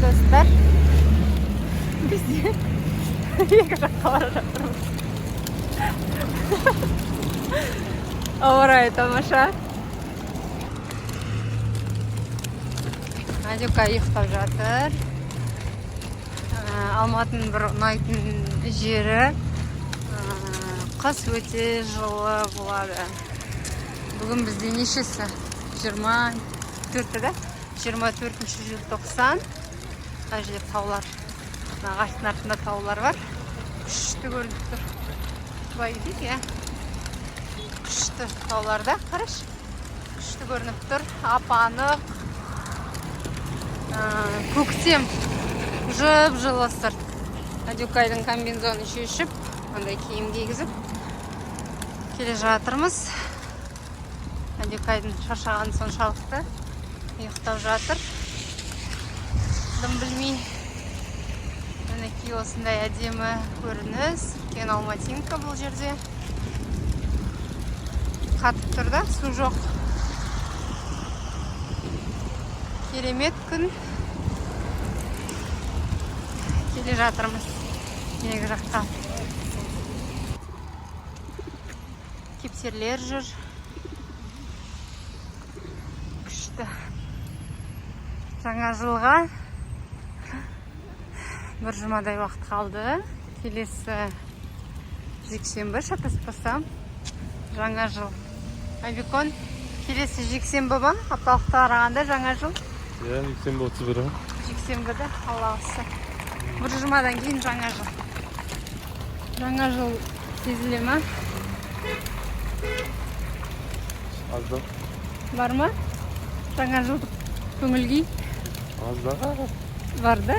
Достар, бізде екі жаққа бара жатырмыз. Ауа райы тамаша. Адюка ұйықтап жатыр. Алматының бір ұнайтын жері, қыс өте жылы болады. Бүгін бізде нешесі? 24-і да? 24 желтоқсан. Мына жерде таулар. Мына ағаштың артында таулар бар. Күшті көрініп тұр. Былай кетейік, иә. Күшті таулар да, қарашы. Күшті көрініп тұр. Ап-анық. Көктем. Жып-жылы сырт. Адюкайдың комбинезонын шешіп, андай киім кигізіп келе жатырмыз. Адюкайдың шаршағаны соншалықты, ұйықтап жатыр. Дым білмей. Мінекей, осындай әдемі көрініс. Үлкен Алматинка бұл жерде. Қатып тұр да, су жоқ. Керемет күн. Келе жатырмыз екі жаққа. Кепсерлер жүр. Күшті. Жаңа жылға бір жұмадай уақыт қалды. Келесі жексенбі, шатаспасам, жаңа жыл. Абикон, келесі жексенбі ба? Апталықта қарағанда жаңа жыл. Иә, жексенбі, 31-і. Жексенбіде, Алла қаласа. Бір жұмадан кейін жаңа жыл. Жаңа жыл сезіле ма? Аздап. Бар ма? Жаңа жылдық көңіл күй? Аздап. Бар да?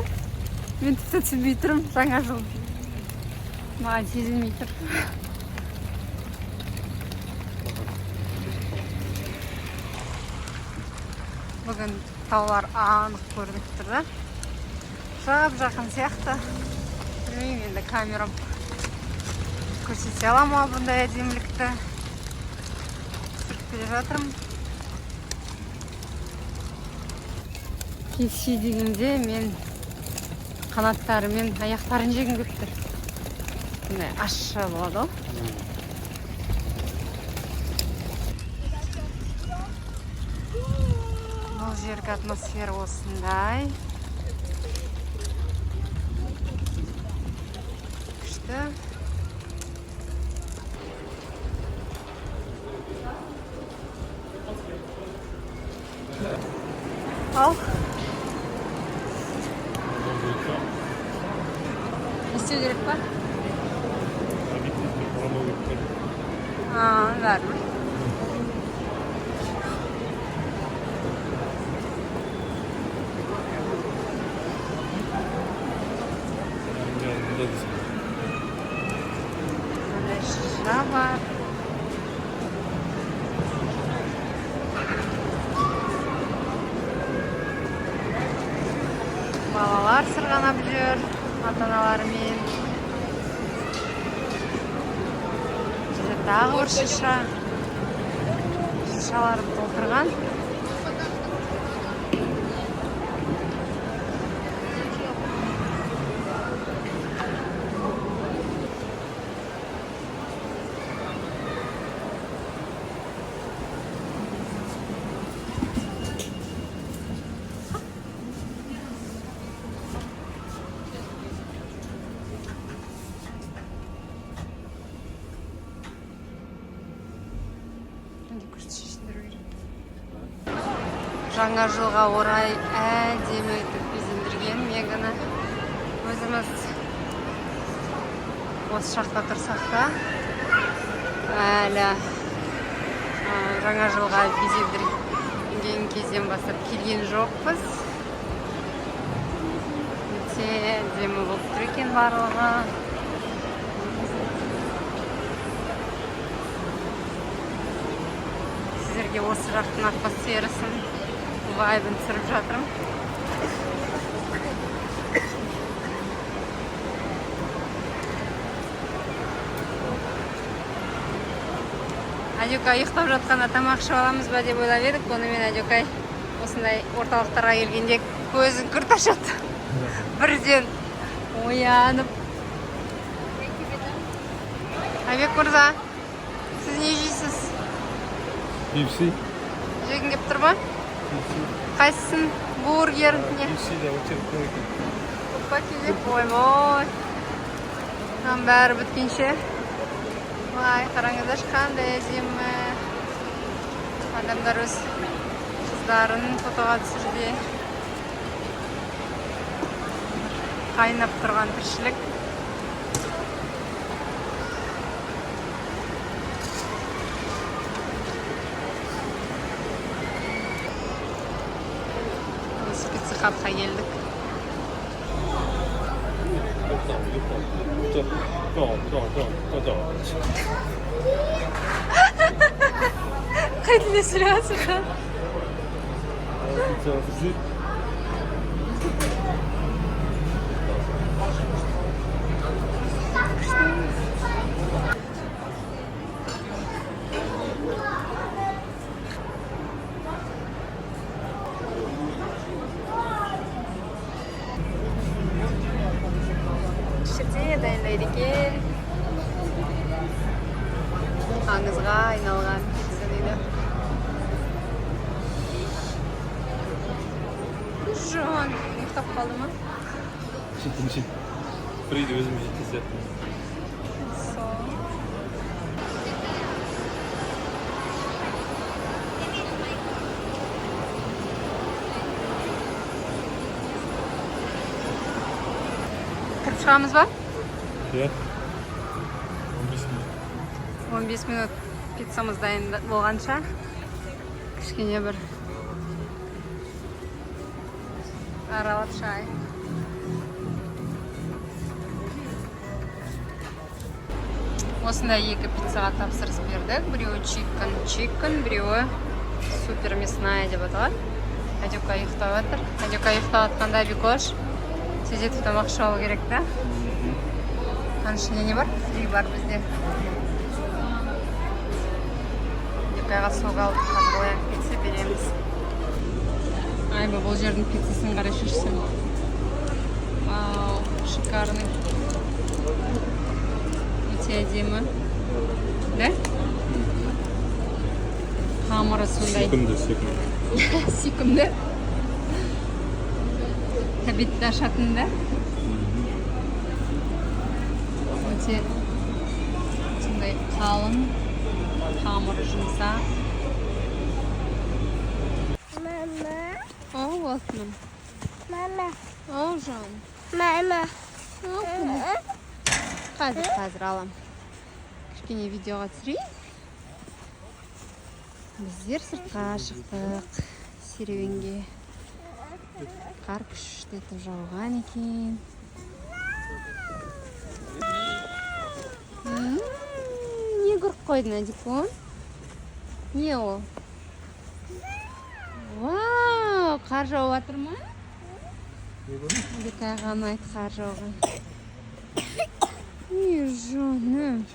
Мен тіпті түсінбей тұрмын, жаңа жыл маған сезілмей тұр. Бүгін таулар анық көрініп тұр да. Жап-жақын сияқты. Білмеймін енді, камерам көрсете ала ма бұндай әдемілікті. Түсіріп келе жатырмын. KFC дегенде мен қанаттары мен аяқтарын жегім келіп тұр. Мындай ащы болады ғой. Бұл жергі атмосфера осындай. Күшті. Ал. Не істеу керек па? Объективті қарамау керек. А, бәрібір. Мында дейсің. Мынандай шырша бар. Балалар сырғанап жүр ата-аналарымен. Жерде тағы бір шырша. Шыршаларды толтырған. Жаңа жылға орай әдемі етіп безендірген Меганы. Өзіміз осы жақта тұрсақ та әлі жаңа жылға безендірген кезден бастап келген жоқпыз. Өте әдемі болып тұр екен барлығы. Сіздерге осы жақтың атмосферасын, вайбын түсіріп жатырмын. Адюка ұйықтап жатқанда тамақ ішіп аламыз ба деп ойлап едік, онымен Адюкай Осындай орталықтарға келгенде көзін күрт ашады. Бірден оянып. Айбек мырза, сіз не жейсіз? KFC. Жегің келіп тұр ма? KFC. Қайсысын? Бургер, не? KFC де өте көп екен. Көп па кезек? Ойбой. Мынаның бәрі біткенше. Вай, қараңыздаршы, қандай әдемі. Адамдар өз қыздарын фотоға түсіруде. Қайнап тұрған тіршілік. Біз Пицца Хатқа келдік. Жоқ, жоқ, жоқ, жоқ, жоқ, жоқ. Қай тілде сөйлеп? Пицца жүз. Жерде дайындайды екен. Аңызға айналған пицца дейді. Жан, ұйықтап қалды ма? Жетінші. Бір үйде өзім жейтін сияқтымын. Сол. Кіріп шығамыз ба? Иә. 15 минут. 15 минут пиццамыз дайын болғанша кішкене бір аралап шығайық. Осындай екі пиццаға тапсырыс бердік. Біреуі chicken chicken, біреуі супер мясная деп аталады. Адюка ұйықтап жатыр. Адюка ұйықтап жатқанда Бикош тездетіп тамақ ішіп алу керек та. Аның ішінде не бар? Фри бар бізде. Адюкаға сок алып, қазір оянып кетсе, береміз. Айба, бұл жердің пиццасын қарашы сен. Вау, шикарный. Өте әдемі. Да? Қамыры сондай. Сүйкімді, сүйкімді. Сүйкімді. Тәбетті ашатын да. Өте сондай қалың, қамыры жұмсақ. Мама, О, алтыным. Мама, О, жаным. Мама. Алтыным. Қазір, қазір алам. Кішкене видеоға түсірейін. Біздер сыртқа шықтық серуенге. Қар күшті етіп жауған екен. Не көріп қойдың, Адикон? Не ол? Вау, қар жауып жатыр ма? Адикайға ұнайды қар жауған. Ей, жаным.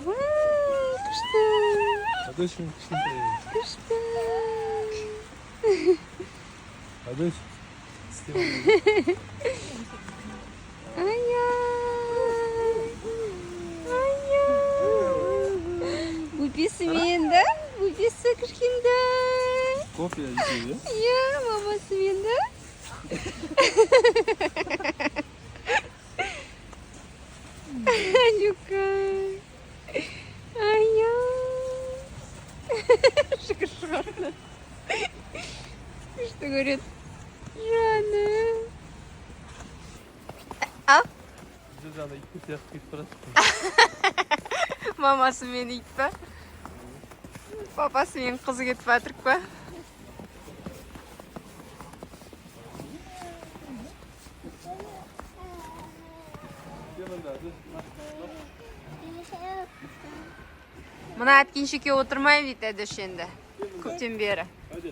Вау, күшті. Адошым кішкентай. Күшті. Адош. Ай-яй. Ай-яй. Бөпесімен да? Бөпесі кішкентай. Кофе дейді, иә? Иә, мамасымен да? Люка. Ай-яй. Шүкір шығарды. Күшті көреді. Жаным. Ал. Біз ана ит сияқты кетіп барады. Мамасымен ит па? Папасымен қызы кетіп жатырық па? Кел мында, Адош. Мына әткеншекке отырмаймын дейді Әдош енді. Көптен бері. Hadi.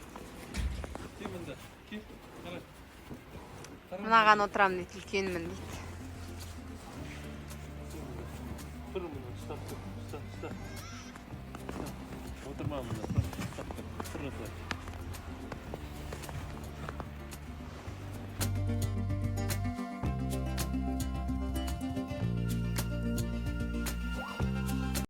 Кел мында. Кел. Қара. Мынаған отырамын дейді, үлкенмін дейді. Ұстап тұр, ұста, ұста. Ұста. Отырма мында, просто ұстап тұр. Тұр осылай.